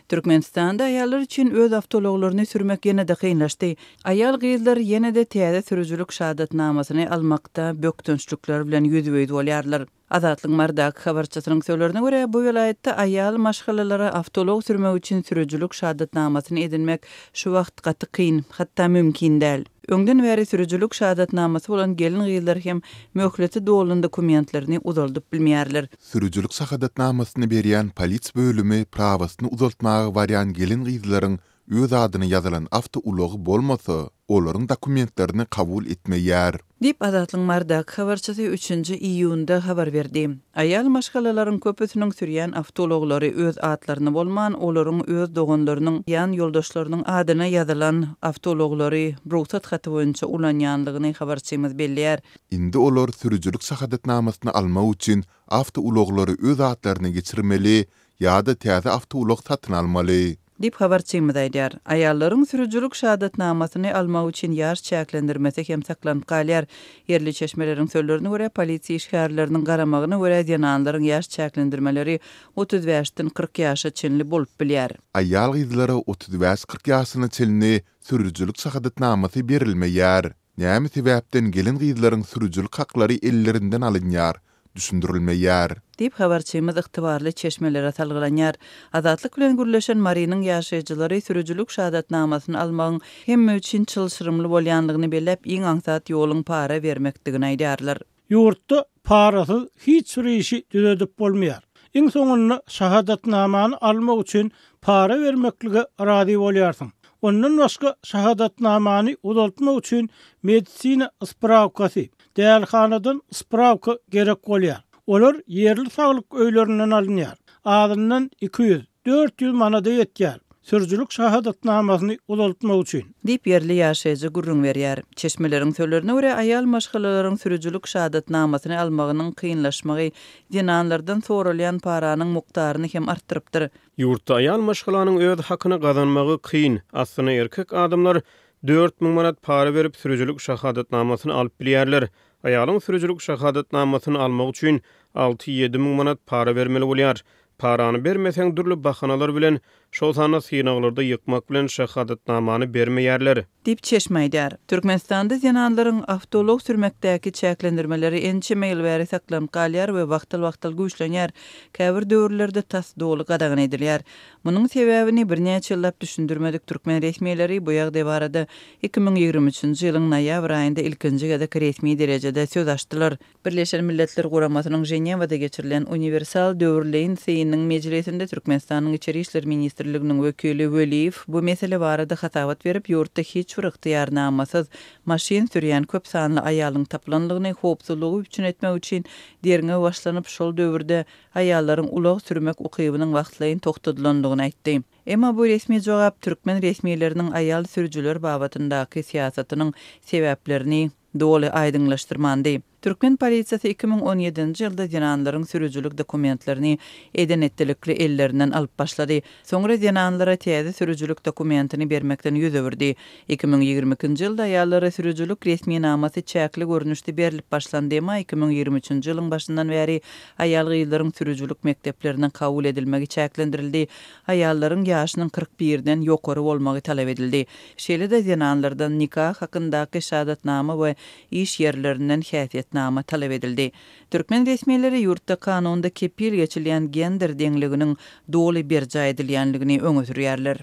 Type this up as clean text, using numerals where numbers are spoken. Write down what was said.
Türkmenistanda aýallar üçin öz awtoulaglaryny sürmek ýene-de kynlaşdy. Aýal-gyzlar ýene-de täze sürüjilik şahadatnamasyny almakda bökdençlikler bilen ýüzbe-ýüz bolýarlar. Azatlygyň Marydaky habarçysynyň sözlerine görä, bu welaýatda aýal maşgalalara awtoulag sürmek üçin sürüjilik şahadatnamasyny edinmek şu wagt gaty kyn, hatda mümkin däl. Öňden bäri sürüjilik şahadatnamasy bolan gelin-gyzlar hem möhleti dolan dokumentlerini uzaldyp bilmeýärler. Sürüjilik şahadatnamasyny berýän polisiýa bölümi prawasyny uzaltmaga barýan gelin-gyzlaryň öz adyna ýazylan awtoulagy bolmasa, olaryň dokumentlerini kabul etmeýär. Diýip, Azatlygyň Marydaky habarçysy üçünji iýunda habar berdi. Aýal maşgalalaryň köpüsiniň sürýän awtoulaglary öz atlaryna bolman, olaryň öz doganlarynyň, ýan ýoldaşlarynyň adyna ýazylan awtoulaglary rugsat haty boýunça ulanýanlygyny habarçymyz belleýär. Indi olar sürüjilik şahadatnamasyny almak üçin awtoulaglary öz atlaryna geçirmeli ýa-da täze awtoulag satyn almaly. Diýip, habarçymyz aýdýar. Aýallaryň sürüjilik şahadatnamasyny almagy üçin ýaş çäklendirmesi hem saklanyp galýar. Ýerli çeşmeleriň sözlerine görä, polisiýa işgärleriniň garamagyna görä, zenanlaryň ýaş çäklendirmeleri 35-den 40 ýaşa çenli bolup bilýär. Aýal-gyzlara 35-40 ýaşyna çenli sürüjilik şahadatnamasy berilmeýär. Näme sebäpden gelin-gyzlaryň sürüjilik haklary ellerinden alynýar? Düşündirilmeýär. Diýip, habarçymyz ygtybarly çeşmelere salgylanýar. Azatlyk bilen gürleşen Marynyň ýaşaýjylary sürüjilik şahadatnamasyny almagyň hemme üçin çylşyrymly bolýanlygyny belläp, iň aňsat ýoluň para bermekdigini aýdýarlar. Ýurtda parasyz hiç bir işi düzedip bolmaýar. Iň soňunda şahadatnamany almak üçin para bermeklige razy bolýarsyň. Ondan başga şahadatnamany uzaltmak üçin medisina sprawkasy, Dälihanadan sprawka gerek bolýar. Olar ýerli saglyk öýlerinden alynýar. Azyndan 200, 400 manada ýetýär, sürüjilik şahadatnamasyny uzaltmak üçin. Diýip, ýerli ýaşaýjy gürrüň berýär. Çeşmeleriň sözlerine görä, aýal maşgalalaryň sürüjilik şahadatnamasyny almagynyň kynlaşmagy zenanlardan soralýan paranyň mukdaryny hem artdyrypdyr. Ýurtda aýal maşgalanyň öz hakyny gazanmagy kyn. Aslynda erkek adamlar 4000 manat para berip sürüjilik şahadatnamasyny alyp bilýärler. Aýalyň sürüjilik şahadatnamasyny almak üçin alty-ýedi müň manat para bermeli bolýar. Parany bermeseň dürli bahanalar bilen, şol sanda synaglarda ýykmak bilen şahadatnamany bermeýärler. Diýip, çeşme aýdýar. Türkmenistanda zenanlaryň awtoulag sürmekdäki çäklendirmeleri ençeme ýyl bäri saklanyp galýar we wagtal-wagtal güýçlenýär, käbir döwürlerde tas doly gadagan edilýär. Munuň sebäbini birnäçe ýyllap düşündirmedik türkmen resmileri bu ýagdaý barada 2023-nji ýylyň noýabr aýynda ilkinji gezek resmi derejede söz açdylar. Birleşen Milletler Guramasynyň Ženewada geçirilen Uniwersal döwürleýin synynyň mejlisinde Türkmenistanyň Içeri işler ministrliginiň wekili Weliýew bu mesele barada hasabat berip, ýurtda hiç bir ygtyýarnamasyz maşyn sürýän köp sanly aýalyň tapylanlygyny, howpsuzlygy üpjün etmek üçin derňew başlanyp, şol döwürde aýallaryň ulag sürmek ukybynyň wagtlaýyn togtadylandygyny aýtdy. Emma bu resmi jogap türkmen resmileriniň aýal sürüjiler babatyndaky syýasatynyň sebäplerini doly aýdyňlaşdyrmandy. Türkmen polisiýasy 2017-nji ýylda zenanlaryň sürüjilik dokumentlerini eden-etdilikli ellerinden alyp başlady. Soňra zenanlara täze sürüjilik dokumentini bermekden ýüz öwürdi. 2022-nji ýylda aýallara sürüjilik resminamasy çäkli görnüşde berlip başlandy, emma 2023-nji ýylyň başyndan bäri aýal-gyzlaryň sürüjilik mekdeplerine kabul edilmegi çäklendirildi, aýallaryň ýaşynyň 41-den ýokary bolmagy talap edildi. Şeýle-de zenanlardan nika hakyndaky şahadatnama we iş ýerlerinden häsiýetnama talap edildi. Türkmen resmileri ýurtda kanunda kepil geçilýän gender deňliginiň doly berjaý edilýänligini öňe sürýärler.